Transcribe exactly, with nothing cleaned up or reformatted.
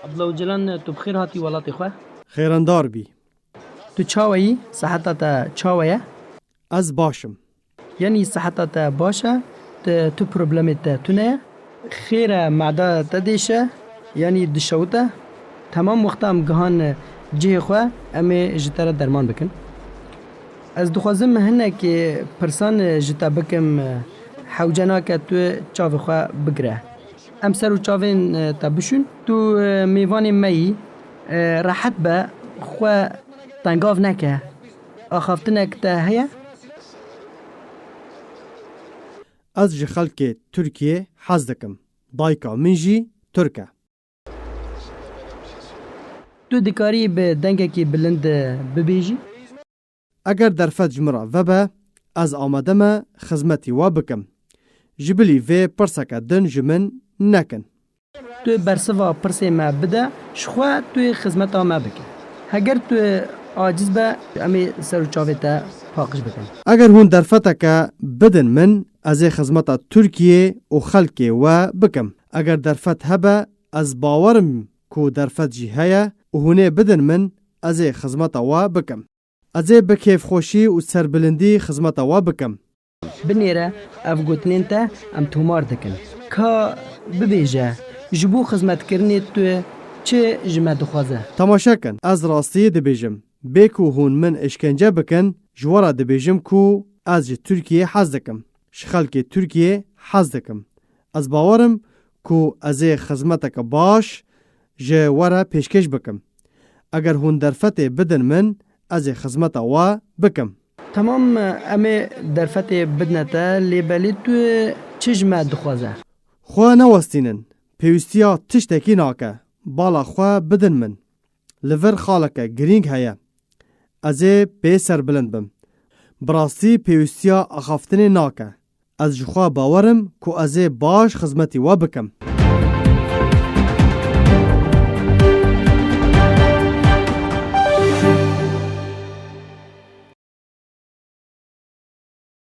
Abdullah Ocalan, tu bi xêr hatî welatê xwe. Xêrendar bî. Tu çawa yî? Seheta te çawa ye? Ez baş im. Yanî seheta te baş e, tu, tu problemê te tune ye. Xêr e, meda te dêşe, yanî dişewite. Temam wexta em gihan cihê xwe, em ê ji te re derman bikin. Ez dixwazim hinekî pirsan ji te bikim, hewce nake tu çavê xwe bigire. Em ser û çavên te bişûn. Tu mêvanê me yî, rehet be, xwe tengav neke. Axaftinek te heye? Ez ji xelkê Tirkiyê hez dikim. Dayika min jî Tirk e. Tu dikarî bi dengekî bilind bibêjî? Eger derfet ji min re vebe, ez amade me xizmetî we bikim. Ji bilî vê pirseke din ji min nekin. Tu bersiva pirsê me bide, ji xwe tu yê xizmeta me bike. Heger tu aciz be, em ê ser û çavê te paqij bikin. Eger hûn derfeteke bidin min, ez ê xizmeta Tirkiyê û xelkê we bikim. Eger derfet hebe, ez bawer im ku derfet jî heye û hûn ê bidin min, ez ê xizmeta we bikim. Ez ê bi kêfxweşî û serbilindî xizmeta we bikim. Binêre ev gotinên te, em tomar dikin. Ka bibêje, ji bo xizmetkirinê tu çi ji me dixwaze? Temaşe kin, ez rastiyê dibêjim. Bê ku hûn min îşkence bikin, ji we re dibêjim ku ez ji Tirkiyê hez dikim. Ji xelkê Tirkiyê hez dikim. Ez bawer im ku ez ê xizmeteke baş ji we re pêşkêş bikim. Eger hûn derfetê bidin min, ez ê xizmeta we bikim. Temam, em ê derfetê bidine te, lê belê tu çi ji me dixwaze? Xwe newestînin, pêwîstiya tiştekî nake, bala xwe bidin min. Li vir xaleke girîng heye. Ez ê pê serbilind bim. Bi rastî pêwîstiya axaftinê nake. Ez ji xwe bawer im ku ez ê baş xizmetî we bikim.